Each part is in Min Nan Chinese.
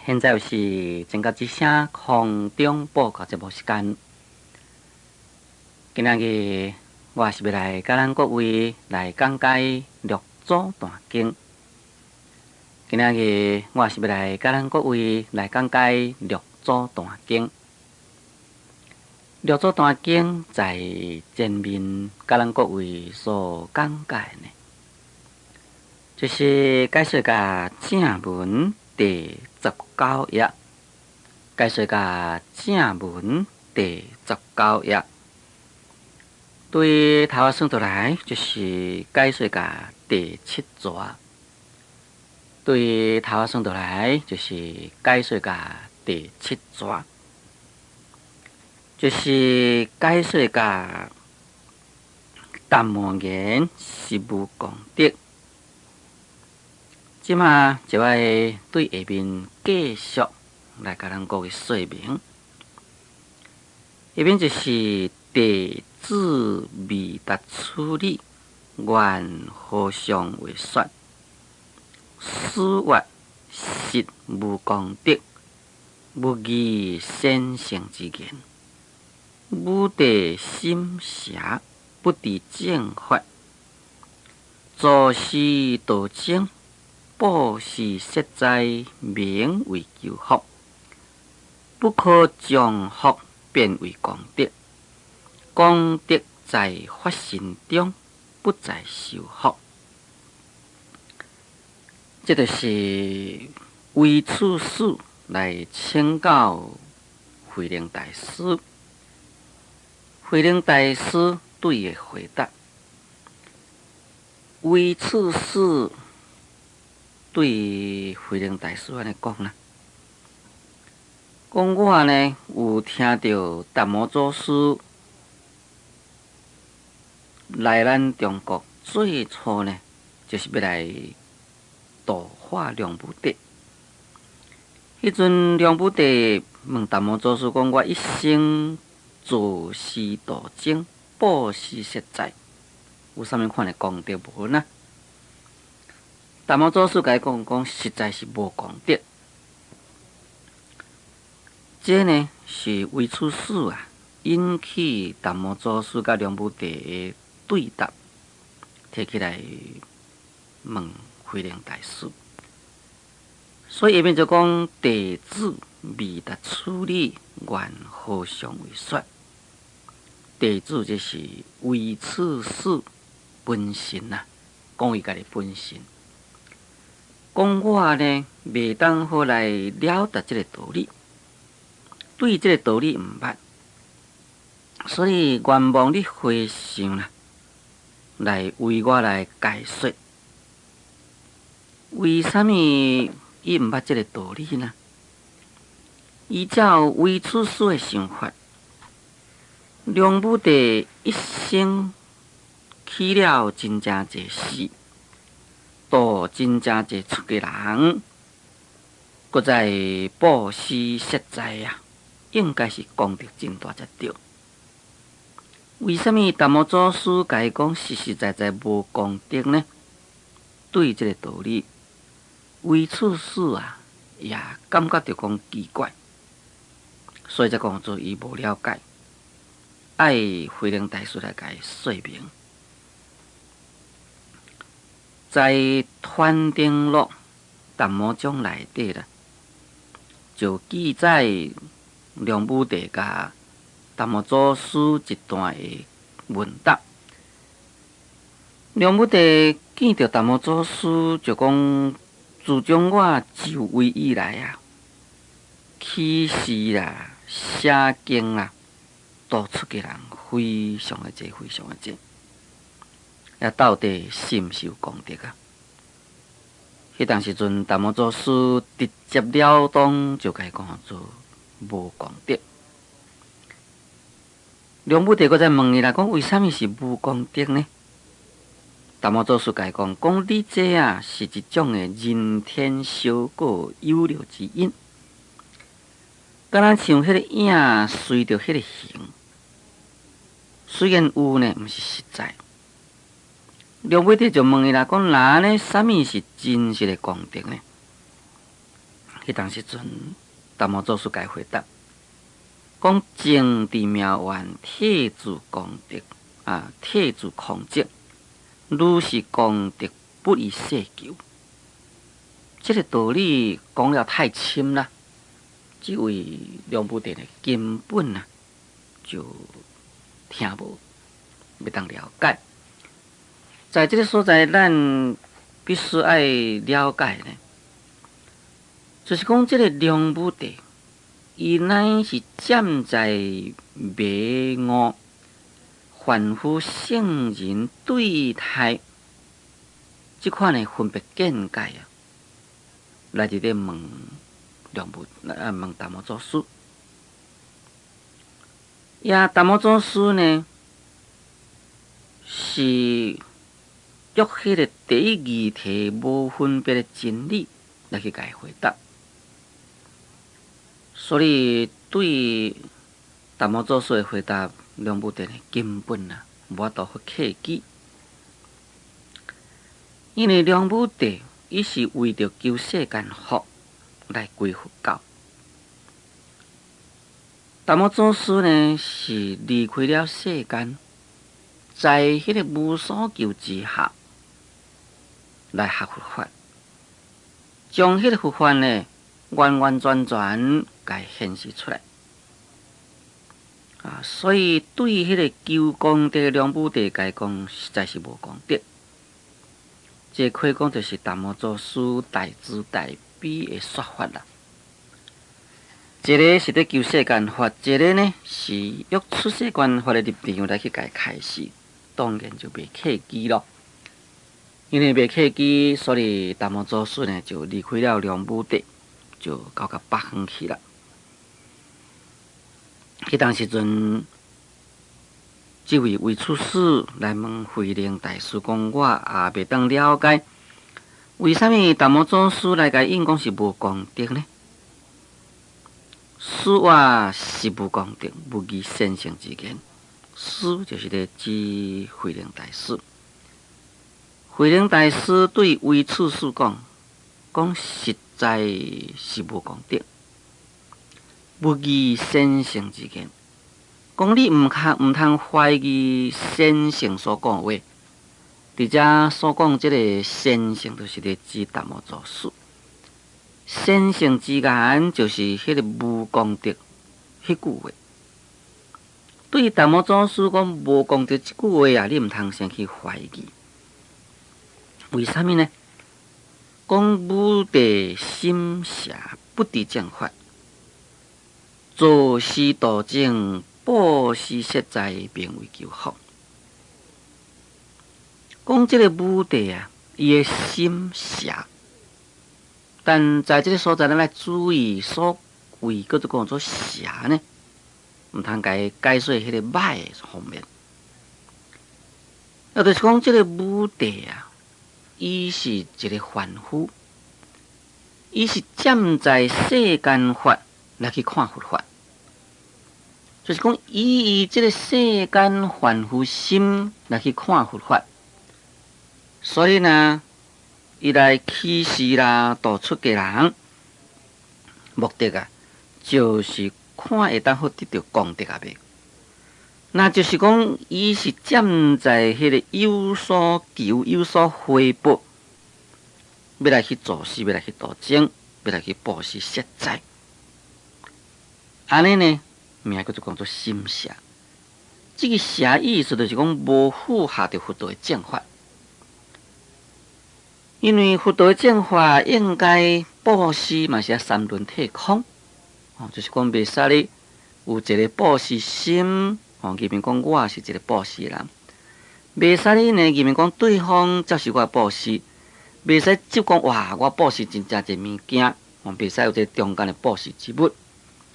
現在是正覺之聲空中報告節目時間。今仔日我是欲來佮咱各位來講解六祖壇經。今仔日我是欲來佮咱各位來講解六祖壇經。六祖壇經在前面佮咱各位所講解呢，就是解說共正文第十九頁，解說共正文第十九頁，對頭仔算倒來就是解說共第七逝，對頭仔算倒來就是解說共第七逝，就是解說共達摩言實無功德。這馬就愛對下面繼續來共咱各位說明。下面就是弟子未達此理，願和尚為說。師曰實無功德，勿疑先聖之言。武帝心邪，不知正法，祖師道精。布施息災，名為求福，不可將福變為功德。功德在發心中，不在修福。這就是維次師來請教慧能大師。慧能大師對伊回答：維次師對慧能大師按呢講啦，講我呢有聽著達摩祖師來咱中國最初呢，就是欲來度化梁武帝。彼陣梁武帝問達摩祖師講：我一生做事度眾，布施息災，有啥物款的功德無呢？達摩祖師共伊講講，實在是無功德。這呢是維次師啊，引起達摩祖師佮梁武帝的對答，提起來問慧能大師。所以下面就講弟子未達此理，願和尚為說。弟子這是維次師本身啊，講伊家己本身。講我呢，袂當好來了達這個道理，對這個道理毋捌，所以願望你和尚啦，來為我來解說，為啥物伊毋捌這個道理呢？依照維次師的想法，梁武帝一生起了真正濟寺，度真正濟出家人，閣再布施息災啊，應該是功德真大才對。為啥物達摩祖師共伊講實實在在無功德呢？對這個道理，維次師啊也感覺著講奇怪，所以才講做伊無了解，愛慧能大師來共伊說明。在《傳燈錄》達摩傳內底啦，就記載梁武帝共達摩祖師一段的問答。梁武帝見著達摩祖師，就講：自從我就位以來啊，起寺啦、寫經啦，度出家人非常的濟，非常的濟。啊，到底是毋是有功德啊？彼當時陣，達摩祖師直接了當就共伊講做無功德。梁武帝閣再問伊啦，講為啥物是無功德呢？達摩祖師共伊講，講你這啊是一種的人天小果有漏之因，敢若像彼个影隨著彼个形，雖然有呢，毋是實在。梁武帝就問伊啦，講那按呢，啥物是真實的功德呢？彼當時陣，達摩祖師共伊回答，講證佇妙願體自功德啊，體自空寂，如是功德不異世求。這个道理講了太深啦，這位梁武帝呢根本啊就聽無，袂當了解。在這个所在，咱必須愛了解呢，就是講這个梁武帝，伊乃是站在迷悟凡夫聖人對待這款的分別見解啊，來佇咧問梁武啊，問達摩祖師。也達摩祖師呢，是用彼个第一義諦無分別的真理來去共伊回答。所以對達摩祖師的回答，梁武帝呢根本啊無法度去契機，因為梁武帝伊是為著求世間福來歸佛教，達摩祖師呢是離開了世間，在彼个無所求之下來學佛法，將彼个佛法呢完完全全共顯示出來。啊，所以對彼个求功德梁武帝來講，實在是無功德。這可以講就是達摩祖師大慈大悲的說法啦。一个是佇求世間法，一个呢是欲出世間法的立場來去共伊開示，當然就袂契機咯。因為袂契機，所以達摩祖師呢就離開了梁武帝，就到甲北方去啦。彼當時陣，這位魏出師來問慧能大師講：我也袂當了解，為啥物達摩祖師來共應講是無功德呢？師話是無功德，勿疑先生之言。師就是咧指慧能大師。慧能大師對魏處士講：講實在是無功德，勿疑先生之言。講你毋通毋通懷疑先生所講話。佇遮所講這个先生，就是咧指達摩祖師。先生之言就是彼个無功德彼句話。對達摩祖師講無功德這句話啊，你毋通先去懷疑。為啥物呢？講武帝心邪不佇正法，造施度眾，布施設財，名為求福。講這个武帝啊，伊的心邪，但在這个所在，咱來注意所謂叫做講做邪呢，毋通共伊解說彼个歹的方面。也就是講，這个武帝啊，伊是一个凡夫，伊是站在世間法來去看佛法，就是講伊以這个世間凡夫心來去看佛法，所以呢，伊來起誓啦，度出家人，目的啊，就是看會當好得著功德啊袂？那就是講，伊是站在彼个有所求、有所回報，欲來去做事，欲來去度眾，欲來去布施設財。按呢呢，名叫做講做心邪。這个邪意思就是講無符合著佛道的正法。因為佛道的正法應該布施嘛是愛三輪體空，哦，就是講袂使你有一个布施心。哦，認為講我是一个布施人，袂使你呢認為講對方才是我布施，袂使就講哇，我布施真正濟物件，哦，袂使有這个中間的布施之物，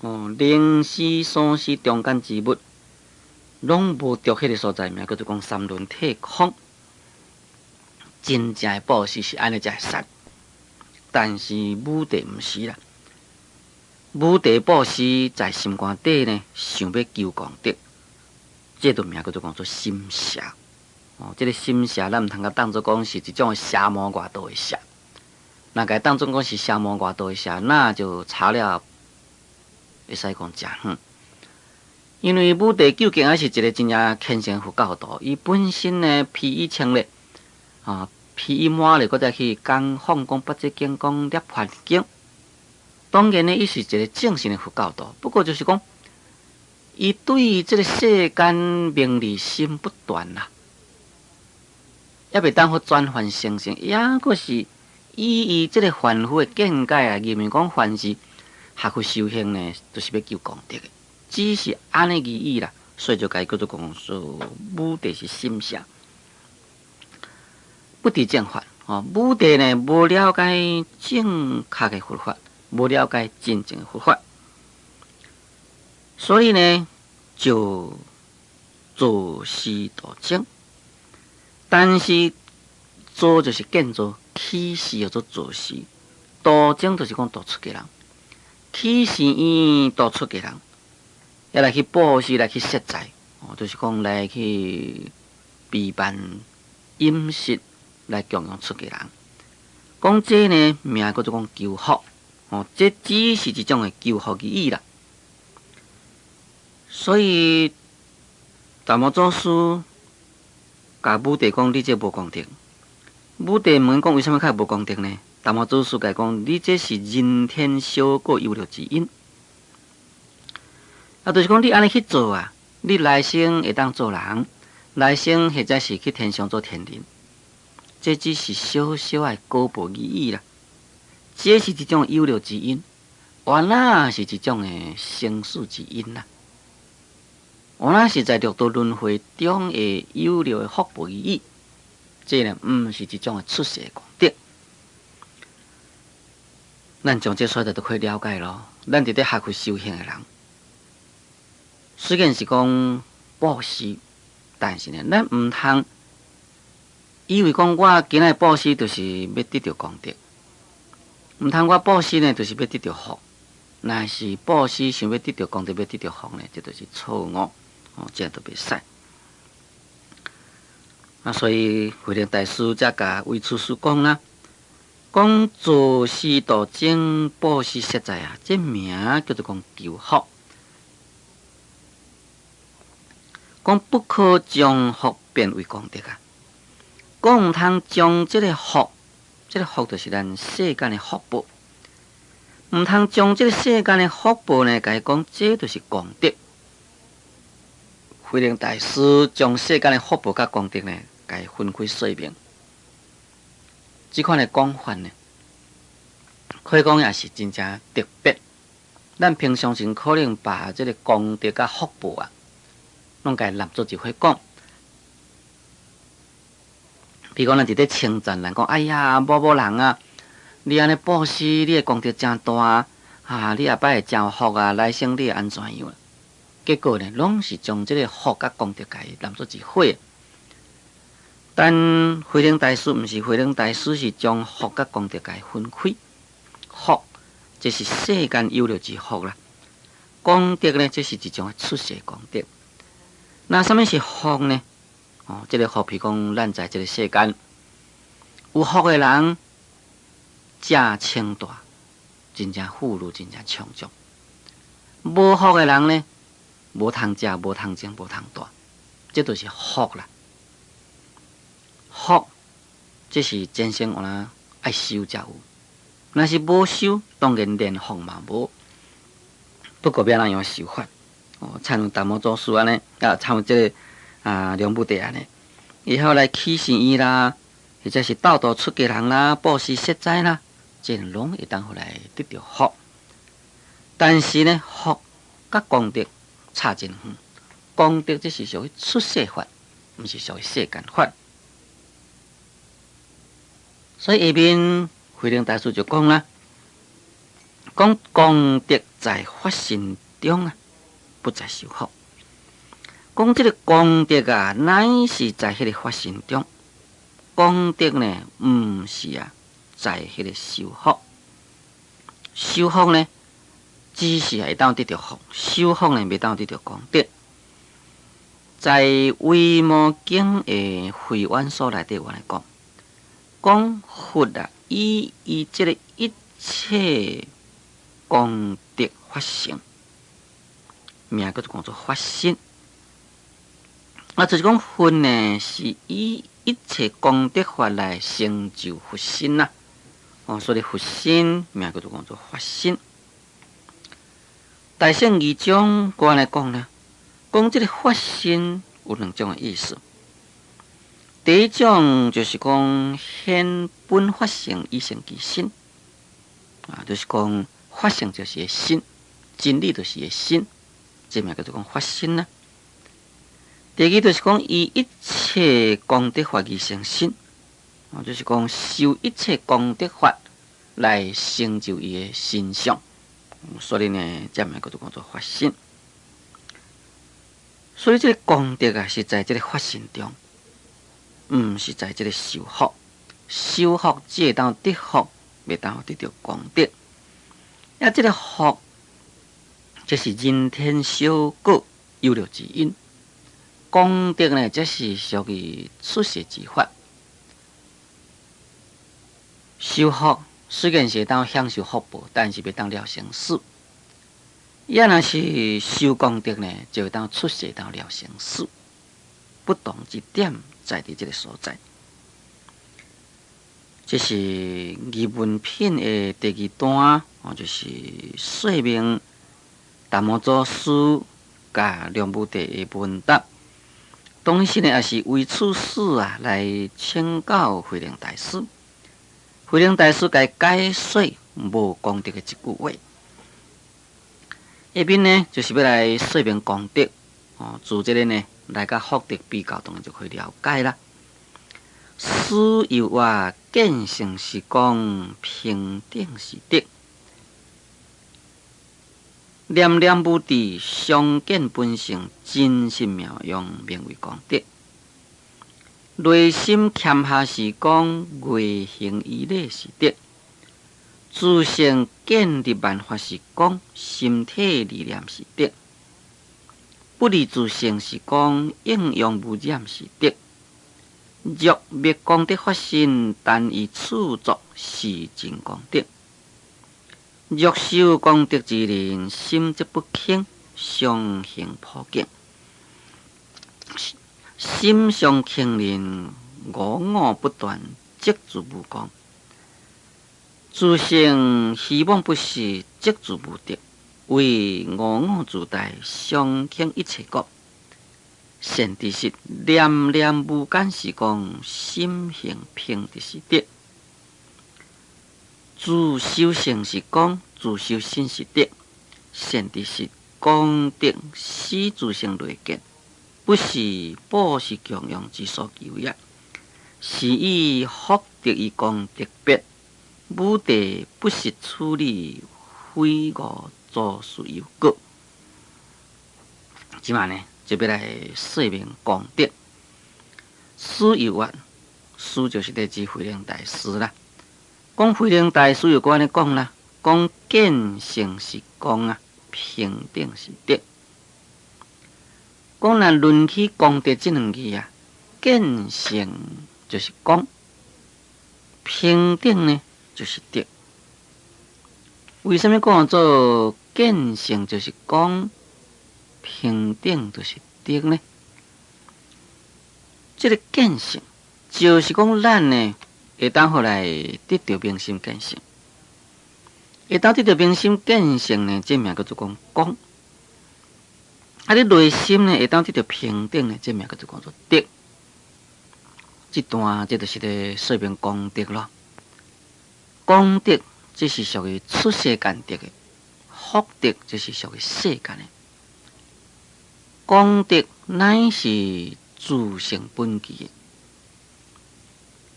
哦，靈施、所施中間之物，攏無著彼个所在，名叫做講三輪體空。真正的布施是按呢才會使，但是武帝毋是啦，武帝布施在心肝底呢，想欲求功德。這就名叫做講做心邪，哦，這个心邪，咱毋通共當做講是一種邪魔外道的邪。若共當做講是邪魔外道的邪，那就差了會使講誠遠。因為武帝究竟還是一個真正虔誠佛教徒，伊本身呢披衣清咧，啊披衣滿咧，閣再去講放講八節經，講涅槃經。當然呢，伊是一個正信的佛教徒，不過就是講，伊對這個世間名利心不斷啦，猶未當予轉凡成聖，猶閣是以伊這個凡夫的見解啊，認為講凡是學佛修行呢，就是欲求功德的，只是按呢而已啦，所以就共伊叫做講說武帝是心邪，不知正法哦。武帝呢，無了解正確的佛法，無了解真正的佛法，所以呢，就造施度眾。但是造就是建造，起誓叫做造誓，度眾就是講度出家人，起誓願度出家人，猶來去布施，來去設齋，哦，就是講來去備辦飲食來供養出家人。講這呢，名叫做講求福，哦，這只是一種的求福而已啦。所以達摩祖師共武帝講：你這無功德。武帝問講：為啥物較無功德呢？達摩祖師共伊講：你這是人天小果憂樂之因。啊，就是講你按呢去做啊，你來生會當做人，來生或者是去天上做天人。這只是小小的果報而已啦。這是一種憂樂之因，原來是一種的生死之因啦。原來是在六道輪迴中的有漏的福報而已，這呢，毋是一種的出世的功德。咱從這所在就可以了解咯。咱佇咧學佛修行的人，雖然是講布施，但是呢，咱毋通以為講我今仔布施就是欲得著功德，毋通我布施呢就是欲得著福。若是布施想欲得著功德，欲得著福呢，這就是錯誤。哦，這都袂使。啊，所以慧能大師才共維持師講啦，講造施度眾布施設齋啊，這名叫做講求福。講不可將福變為功德啊，講毋通將這個福，這個福就是咱世間的福報，毋通將這個世間的福報呢，共伊講這就是功德。慧能大師將世間的福報佮功德呢，共伊分開說明。這款的講法呢，可以講也是真正特別。咱平常時可能把這個功德佮福報啊，攏共伊納做一伙講。比如講，咱佇咧稱讚人講：哎呀，某某人啊，你按呢布施，你的功德誠大啊！你後擺會誠有福啊，來生你會按怎樣？結果呢，攏是將這個福佮功德共伊攬做一伙。但慧能大師毋是，慧能大師是將福佮功德共伊分開。福，這是世間有漏之福啦；功德呢，這是一種出世功德。那啥物是福呢？哦，這個福，譬如講，咱在這個世間有福的人，食清大，真正富裕，真正充足；無福的人呢，無通食，無通穿，無通蹛，這就是福啦。福，這是前生有哪愛修才有，若是無修，當然連福嘛無。不過欲按怎樣修法？哦，親像達摩祖師按呢，啊，親像這個啊梁武帝按呢，以後來起誓願啦，或者是度度出家人啦，布施設齋啦，這攏會當予來得著福。但是呢，福佮功德差真遠。功德這是屬於出世法，毋是屬於世間法。所以下面慧能大師就講啦，講功德在發心中啊，不在修福。講這個功德啊，乃是在彼個發心中。功德呢，毋是啊，在彼個修福。修福呢，只是會當得著福；修福呢，袂當得著功德。在《維摩經》的慧遠疏內底，有按呢講，講佛啊，以伊這个一切功德法性，名叫做講做法身。啊，就是講佛呢，是以一切功德法來成就佛身啦。哦，所以佛身名叫做講做法身。大乘義章閣按呢講呢，講這个法身有兩種的意思。第一種就是講顯本法性以成其身，啊，就是講法性就是伊身，真理就是伊身，這名叫做講法身啦。第二就是講以一切功德法而成身，啊，就是講修一切功德法來成就伊的身相，所以呢，這名叫做講做法身。所以這个功德啊，是在這个法身中。毋是在這个修福，修福只會當得福，袂當得著功德。啊，這个福，這是人天小果有樂之因；功德呢，則是屬於出世之法。修福雖然是會當享受福報，但是袂當了生死。也若是修功德呢，就會當出世當了生死。不同之點在佇這个所在。這是疑問品的第二段，哦，就是說明達摩祖師佮梁武帝的問答。當時呢，也是為處士啊來請教慧能大師，慧能大師共伊解說無功德的一句話。下面呢，就是欲來說明功德，哦，自這个呢來佮福德比較，當然就可以了解啦。師又話見性是光，平等是德，念念無滯，常見本性，真實妙用，名為功德。內心謙下是光，外行依禮是德。自性建立萬法是光，心體離念是德。不離自性是光，應用無染是德。若滅功德法身，單以處作是真功德。若修功德之人，心則不輕，常行普淨。心常輕靈，我我不斷，積聚無功。自性希望不實，積聚無德，為我我自大，常輕一切國。善知識念念無間是光，心行平直是德。自修性是光，自修心是德。善知識功德使自性內見，不是布施供養之所求也，是以福德與功德別，武帝不惜處理，非我祖師有過。這馬呢，就欲來說明功德。師又曰，師就是咧指慧能大師啦。講慧能大師又閣按呢講啦，講見性是光啊，平等是德。講若論起功德這兩字啊，見性就是光，平等呢就是德。為啥物講做見性就是光，平等就是德呢？這个見性就是講咱呢會當予來得著明心見性，會當得著明心見性呢，這名叫做講光。啊，你內心呢會當得著平等呢，這名叫做講做德。這段這就是咧說明功德咯。功德這是屬於出世間德的，福德這是屬於世間的。功德乃是自性本具的，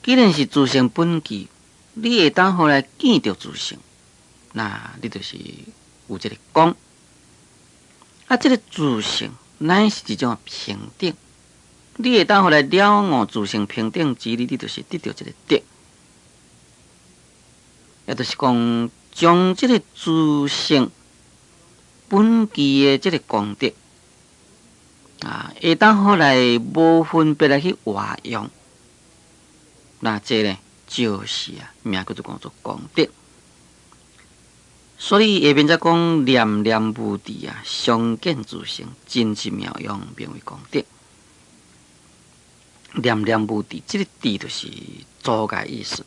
既然是自性本具，你會當予來見著自性，那你就是有這个光。啊，這个自性乃是一種平等，你會當予來了悟自性平等之理，你就是得著這个德。也就是講，將這个自性本具的這个功德，啊，會當予來無分別來去活用，那這呢，就是啊，名叫做講做功德。所以下面才講念念無滯啊，常見自性，真實妙用，名為功德。念念無滯，這个滯就是阻礙意思，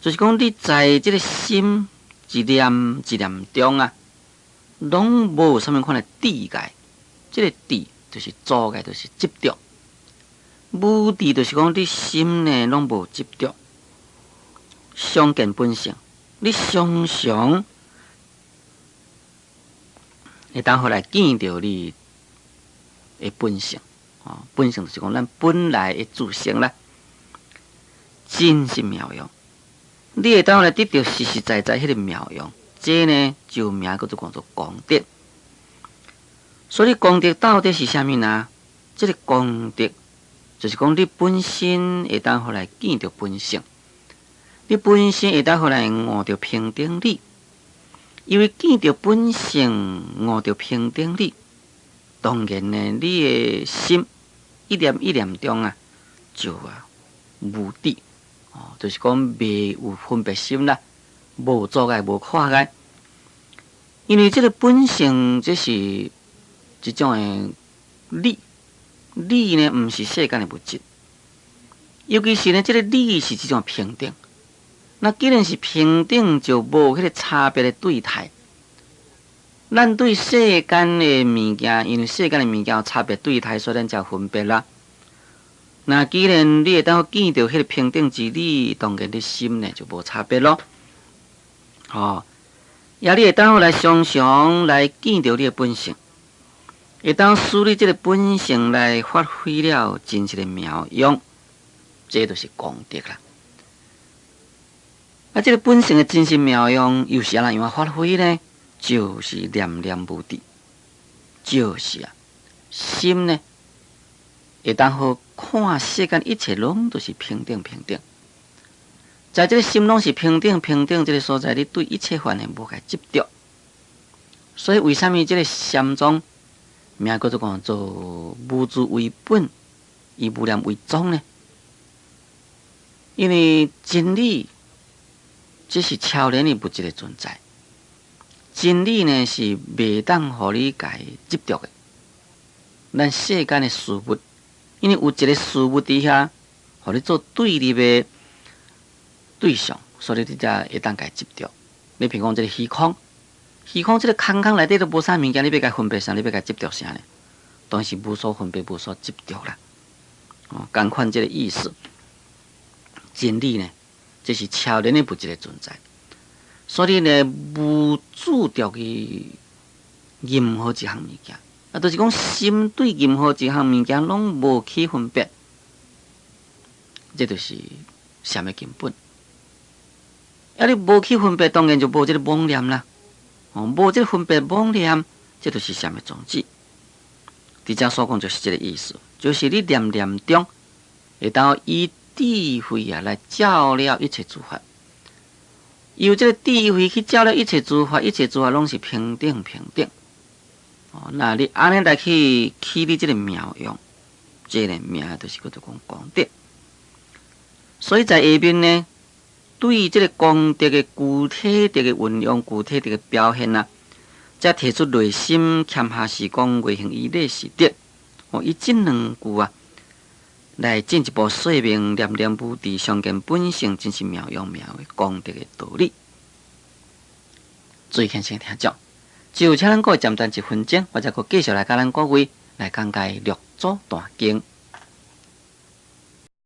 就是講你在這个心一念一念中啊，攏無啥物款的滯礙，這个滯就是阻礙，就是執著。無滯就是講你心呢攏無執著，常見本性，你常常會當予來見著你的本性。哦，本性就是講咱本來的自性啦，真實妙用。你會當來得著實實在在彼个妙用，這呢就名叫做講做功德。所以功德到底是啥物呢？這个功德就是講你本身會當予來見著本性，你本身會當予來悟著平等理，因為見著本性，悟著平等理，當然呢，你的心一念一念中啊，就啊無滯，哦，就是講袂有分別心啦，無阻礙，無看礙。因為這个本性，這是一種的理，理呢，毋是世間的物質，尤其是呢，這个理是這種平等。那既然是平等，就無彼个差別的對待。咱對世間的物件，因為世間的物件有差別對待，所以咱才有分別啦。那既然你會當見著彼个平等之理，當然你心呢就無差別咯。哦，也你會當來常常來見著你的本性，會當使你這个本性來發揮了真實的妙用，這就是功德啦。啊，這个本性的真實妙用又是按怎樣發揮呢？就是念念無滯，就是啊，心呢會當予看世間一切攏都是平等平等，在這个心攏是平等平等這个所在，你對一切法呢無共執著。所以為啥物這个禪宗名叫做講做無住為本，以無念為宗呢？因為真理這是超然的物質的存在。真理呢是袂當予你共執著的。咱世間的事物，因為有一个事物佇遐，予你做對立的對象，所以你才會當共執著。你譬如講這个虛空，虛空這个空空內底都無啥物件，你欲共分別啥？你欲共執著啥呢？當然是無所分別，無所執著啦。哦，仝款這个意思。真理呢，這是超然的物質的存在。所以呢，無執著去任何一項物件，啊，就是講心對任何一項物件攏無去分別，這就是禪的根本。啊，你無去分別，當然就無這个妄念啦。哦，無這个分別妄念，這就是禪的宗旨。佇遮所講就是這个意思，就是你念念中會當以智慧啊來照了一切諸法。由這个智慧去照了一切諸法，一切諸法攏是平等平等。哦，那你按呢來去起你這个妙用，這个名就是叫做講功德。所以在下面呢，對這个功德的具體的運用、具體的表現啊，才提出內心謙下是講外行以禮是德。哦，以這兩句啊，來進一步說明念念無滯，常見本性真實妙用妙的功德的道理。注意先聽講，就請咱各位暫停一分鐘，我再閣繼續來佮咱各位來講解六祖壇經。